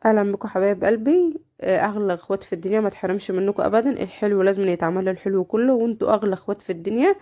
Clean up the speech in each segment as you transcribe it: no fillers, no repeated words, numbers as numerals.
اهلا بكم حبايب قلبي. اغلى اخوات في الدنيا، ما تحرمش منكم ابدا. الحلو لازم يتعمل الحلو كله، وانتوا اغلى اخوات في الدنيا.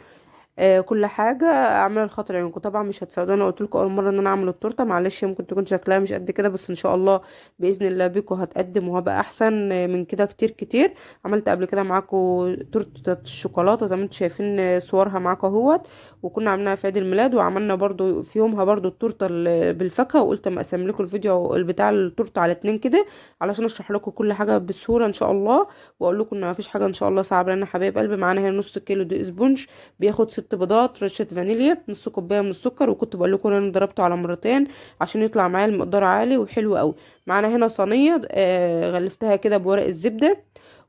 كل حاجة اعملها لخاطر عيونكم. طبعا مش هتصدقوني، انا قلت لكم اول مرة ان انا اعمل التورتة، معلش ممكن تكون شكلها مش قد كده، بس ان شاء الله باذن الله بيكم هتقدم وهبقى احسن من كده كتير كتير. عملت قبل كده معاكم تورته الشوكولاتة زي ما انتم شايفين صورها معاكم اهوت، وكنا عاملينها في عيد الميلاد، وعملنا برضو في يومها برضو التورتة بالفاكهه، وقلت اما اقسم لكم الفيديو بتاع التورتة على 2 كده علشان اشرح لكم كل حاجة بسهولة ان شاء الله، واقول لكم ان مفيش حاجة ان شاء الله صعبة. لان حبايب قلبي معانا هنا نص كيلو دقيق sponge، بياخد 6 بيضات، رشه فانيليا، نص كوباية من السكر، وكنت بقول لكم ان انا ضربته على مرتين عشان يطلع معايا المقدار عالي وحلو قوي. معانا هنا صينية، غلفتها كده بورق الزبدة،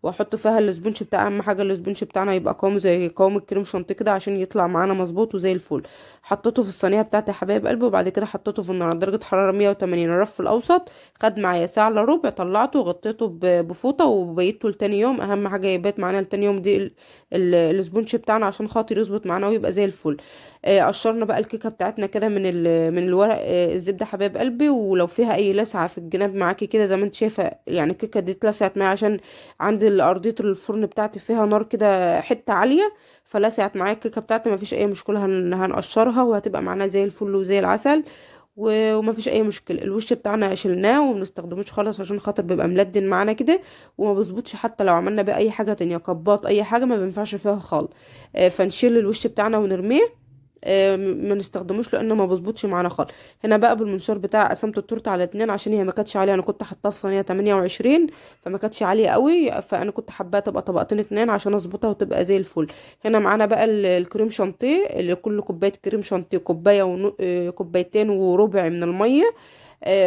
واحط فيها ال sponge بتاع، اهم حاجة ال sponge بتاعنا يبقى قوامه زي قوام الكريم شانتيه كده عشان يطلع معانا مظبوط وزي الفل. حطيته في الصينية بتاعتي يا حبايب قلبي، وبعد كده حطيته في النار على درجه حرارة 180 الرف الاوسط. خد معايا ساعة الا ربع، طلعته وغطيته بفوطه وبيته لتاني يوم. اهم حاجة يبات معانا لتاني يوم دي ال sponge بتاعنا عشان خاطر يظبط معانا ويبقى زي الفل. قشرنا بقى الكيكه بتاعتنا كده من الورق، الزبدة حبايب قلبي، ولو فيها اي لسعه في الجناب معاكي كده زي ما انت شايفه، يعني الكيكه دي اتلسعت معايا عشان عند ارضية الفرن بتاعتي فيها نار كده حتة عالية، فلسعت معايا الكيكه بتاعتي، مفيش اي مشكلة، هنقشرها وهتبقى معانا زي الفل وزي العسل ومفيش اي مشكلة. الوش بتاعنا شلناه وما بنستخدموش خالص عشان خاطر بيبقى ملدن معانا كده وما بيظبطش، حتى لو عملنا بقى اي حاجة تانية كبات اي حاجة ما بينفعش فيها خالص. فنشيل الوش بتاعنا ونرميه، ما نستخدموش لانه ما بيظبطش معانا خالص. هنا بقى بالمنشار بتاع قسمت التورتة على 2 عشان هي ما كانتش عالية، انا كنت حاطاها في صينية 28 فما كانتش عالية قوي، فانا كنت حباها تبقى طبقتين 2 عشان اظبطها وتبقى زي الفل. هنا معانا بقى الكريم شانتيه، اللي كل كوباية كريم شانتيه كوباية كوبايتين وربع من المية،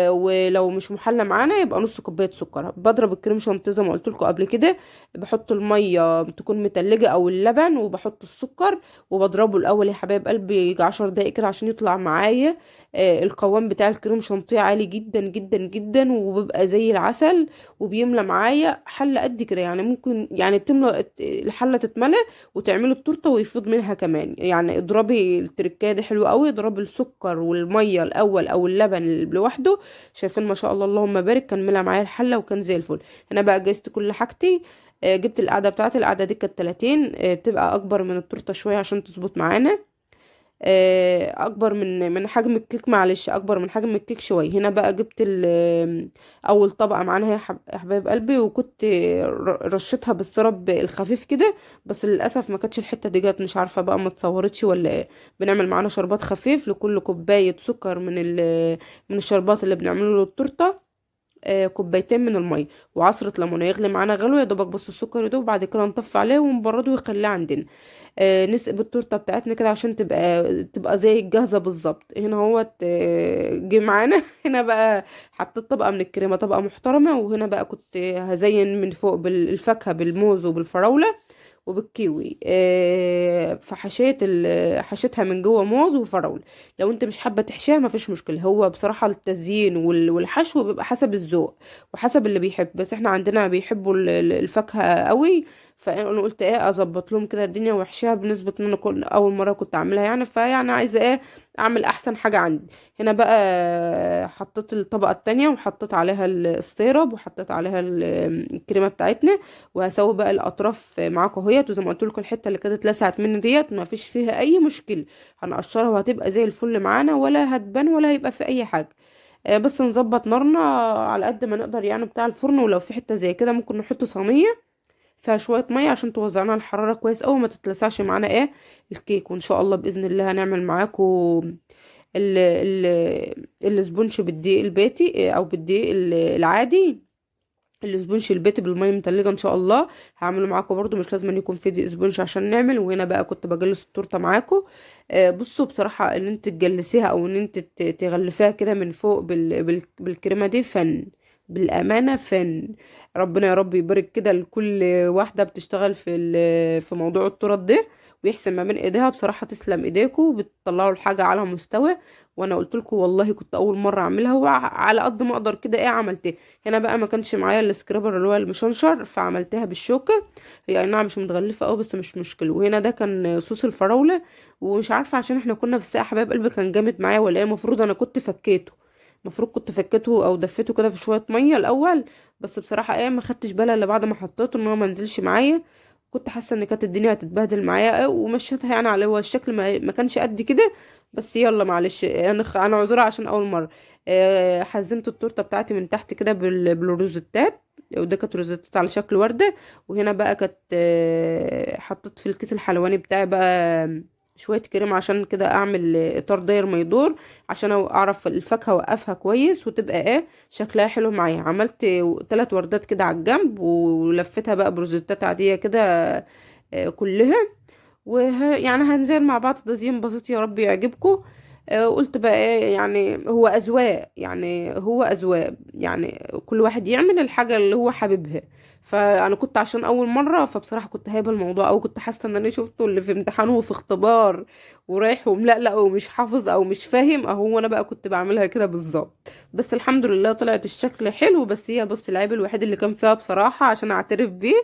ولو مش محلى معانا يبقى نص كوباية سكر. بضرب الكريم شانتيه زي ما قلت لكم قبل كده، بحط المية بتكون متلجه او اللبن، وبحط السكر وبضربه الاول يا حبايب قلبي يجي 10 دقايق كده عشان يطلع معايا، القوام بتاع الكريم شانتيه عالي جدا جدا جدا، وبيبقى زي العسل، وبيملى معايا حله قد كده، يعني ممكن تملى الحلة تتملى وتعملي التورتة ويفيض منها كمان. اضربي التركايه دي حلوة قوي، اضربي السكر والمية الاول او اللبن لوحده. شايفين ما شاء الله اللهم بارك، كان ملى معايا الحلة وكان زي الفل. هنا بقى جهزت كل حاجتي، جبت القعدة بتاعتي، القعدة دي كانت 30، بتبقى اكبر من التورتة شوية عشان تظبط معانا، اكبر من حجم الكيك، معلش اكبر من حجم الكيك شوية. هنا بقى جبت اول طبقه معانا هي حبايب قلبي، وكنت رشيتها بالسرب الخفيف كده، بس للاسف ما كانتش الحتة دي جت، مش عارفه بقى ما اتصورتش ولا ايه. بنعمل معانا شربات خفيف لكل كوباية سكر من الشربات اللي بنعمله للتورته، كوبايتين من المية وعصره ليمونه، يغلي معانا غلوه يا دوبك بس السكر يدوب، وبعد كده نطفي عليه ونبرده ويخليه عندنا. نسقب التورتة بتاعتنا كده عشان تبقى زي الجاهزة بالظبط. هنا اهوت، جه معانا. هنا بقى حطيت طبقه من الكريمة، طبقه محترمه، وهنا بقى كنت هزين من فوق بالفاكهه، بالموز وبالفراوله وبالكيوي، فحشيت حشيتها من جوه موز وفراوله. لو انت مش حابة تحشيها مفيش مشكلة، هو بصراحة التزيين والحشو بيبقى حسب الذوق وحسب اللي بيحب، بس احنا عندنا بيحبوا الفاكهة قوي، فانا قلت ايه اظبط لهم كده الدنيا وحشها بنسبة ان انا اول مرة كنت اعملها يعني، فيعني عايزه ايه اعمل احسن حاجة عندي. هنا بقى حطيت الطبقة التانية وحطيت عليها السيرب وحطيت عليها الكريمة بتاعتنا، وهسوي بقى الاطراف معاكم اهيت. وزي ما قلت لكم الحتة اللي كانت اتلسعت مني ديت ما فيش فيها اي مشكلة، هنقشرها وهتبقى زي الفل معانا، ولا هتبان ولا هيبقى في اي حاجة. بس نظبط نارنا على قد ما نقدر بتاع الفرن، ولو في حتة زي كده ممكن نحط صينية فيها شوية مية عشان توزع لنا الحرارة كويس قوي وما تتلسعش معانا ايه الكيك. وان شاء الله باذن الله هنعمل معاكم ال sponge بالدقيق البيتي او بالدقيق العادي، ال sponge البيتي بالمية المتلجه ان شاء الله هعمله معاكم برضو، مش لازم يكون في دقيق sponge عشان نعمل. وهنا بقى كنت بجلس التورتة معاكم، بصوا بصراحة ان انت تجلسيها او ان انت تغلفيها كده من فوق بالكريمه دي فن، بالامانة فن. ربنا يا رب يبارك كده لكل واحدة بتشتغل في موضوع التورت ده ويحسن ما بين ايديها، بصراحة تسلم ايديكم، بتطلعوا الحاجة على مستوى. وانا قلت لكم والله كنت اول مرة اعملها وعلى قد ما اقدر كده ايه عملتها. هنا بقى ما كانش معايا ال scraper اللي هو المشنشر، فعملتها بالشوكة، هي اي نعم مش متغلفه قوي بس مش مشكلة. وهنا ده كان صوص الفراوله، ومش عارفه عشان احنا كنا في الساقعه حبايب قلبي كان جامد معايا ولا ايه، المفروض انا كنت فكيته، المفروض كنت فكيته او دفيته كده في شوية مية الاول، بس بصراحة ايه ما خدتش بالي الا بعد ما حطيته ان هو ما نزلش معايا. كنت حاسه ان كانت الدنيا هتتبهدل معايا، ومشيتها يعني على هو الشكل ما كانش قد كده، بس يلا معلش انا عذرا عشان اول مرة. حزمت التورتة بتاعتي من تحت كده بالروزتات، وده كانت روزتات على شكل ورده. وهنا بقى كانت حطيت في الكيس الحلواني بتاعي بقى شوية كريم عشان كده اعمل اطار داير ما يدور، عشان اعرف الفاكهة اوقفها كويس وتبقى ايه شكلها حلو معايا. عملت 3 وردات كده على الجنب، ولفتها بقى بروزيتات عادية كده كلها. يعني هنزل مع بعض تزيين بسيط، يا رب يعجبكم. قلت بقى ايه، يعني هو اذواق، يعني هو اذواق، يعني كل واحد يعمل الحاجة اللي هو حاببها. فانا كنت عشان اول مرة، فبصراحة كنت هايبه الموضوع، او كنت حاسه ان انا شفته اللي في امتحان وفي اختبار ورايح وملقلق ومش حافظ او مش فاهم، اهو انا بقى كنت بعملها كده بالظبط. بس الحمد لله طلعت الشكل حلو. بس هي بص العيب الوحيد اللي كان فيها بصراحة عشان اعترف بيه،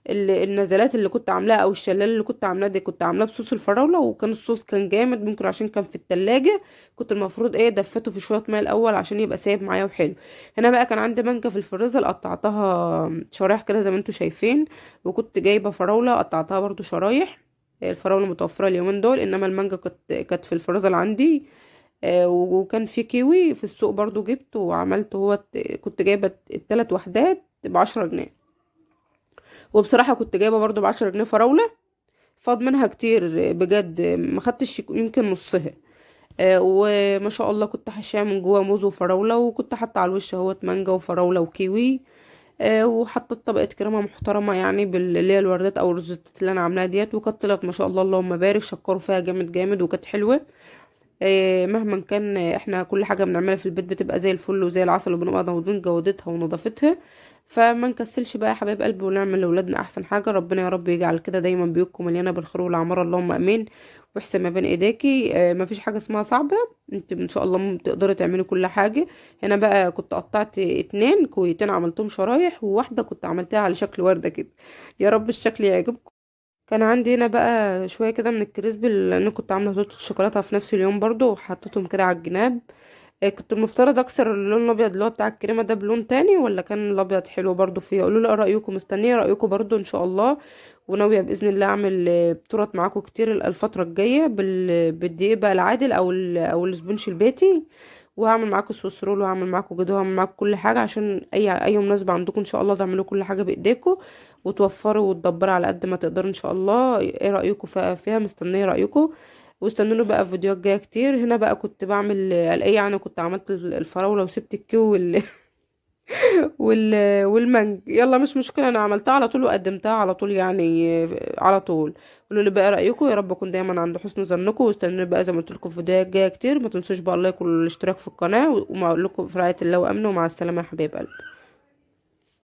النزلات اللي كنت عاملاها او الشلال اللي كنت عاملاه دي، كنت عاملاه بصوص الفراوله، وكان الصوص كان جامد، ممكن عشان كان في التلاجة. كنت المفروض ايه دفته في شوية مية الاول عشان يبقى سايب معايا وحلو. هنا بقى كان عندي مانجا في الفريزر، قطعتها شرايح كده زي ما انتم شايفين، وكنت جايبه فراوله قطعتها برضو شرايح. الفراوله متوفرة اليومين دول، انما المانجا كانت في الفريزر عندي. وكان في كيوي في السوق برضو جبته وعملته، هو كنت جايبه التلات وحدات ب10 جنيه، وبصراحة كنت جايبة برضو ب10 جنيه فراولة، فاض منها كتير بجد، ما خدتش يمكن نصها. وما شاء الله كنت حشاها من جوه موز وفراولة، وكنت حاطة على الوش اهوت مانجا وفراولة وكيوي. وحطيت طبقة كريمة محترمة يعني اللي هي الوردات او الروزتات اللي انا عاملاها ديت، وكانت طلعت ما شاء الله اللهم بارك، شكروا فيها جامد جامد، وكانت حلوة. مهما كان احنا كل حاجة بنعملها في البيت بتبقى زي الفل وزي العسل، وبنبقى ضامنين جودتها ونظافتها. فما نكسلش بقى يا حبايب قلبي، ونعمل لاولادنا احسن حاجة. ربنا يا رب يجعل كده دايما بيوتكم مليانة بالخير والعماره، اللهم امين. واحسن ما بين ايديكي، ما فيش حاجة اسمها صعبة، انت ان شاء الله تقدري تعملي كل حاجة. هنا بقى كنت قطعت 2 كويتين عملتهم شرايح، وواحدة كنت عملتها على شكل ورده كده، يا رب الشكل يعجبكم. كان عندي هنا بقى شوية كده من الكريسبي اللي انا كنت عامله تورته الشوكولاتة في نفس اليوم برضو، وحطيتهم كده على الجناب. كنت المفترض اكسر اللون الابيض اللي هو بتاع الكريمة ده بلون تاني، ولا كان الابيض حلو برضو فيه؟ قولوا لي رايكم، مستنيه رايكم برضو ان شاء الله. وناويه باذن الله اعمل تورت معاكم كتير الفترة الجاية بالدقيق بقى العادل او ال sponge البيتي، وهعمل معاكم Swiss roll، وهعمل معاكم جدو، وهعمل معاكم كل حاجة، عشان اي مناسبة عندكم ان شاء الله تعملوا كل حاجة بايديكم، وتوفروا وتدبروا على قد ما تقدروا ان شاء الله. ايه رايكم فيها؟ مستنيه رايكم، واستنوني بقى في فيديوهات جاية كتير. هنا بقى كنت بعمل القيه، انا كنت عملت الفراوله وسبت الكيو والمانج، يلا مش مشكلة، انا عملتها على طول وقدمتها على طول، يعني على طول. قولوا لي بقى رايكم، يا رب اكون دايما عند حسن ظنكم، واستنوني بقى زي ما قلت لكم في فيديوهات جاية كتير. ما تنسوش بقى اللايك والاشتراك في القناة، وما اقول لكم في رعاية الله وامنه، ومع السلامة يا حبايب قلبي.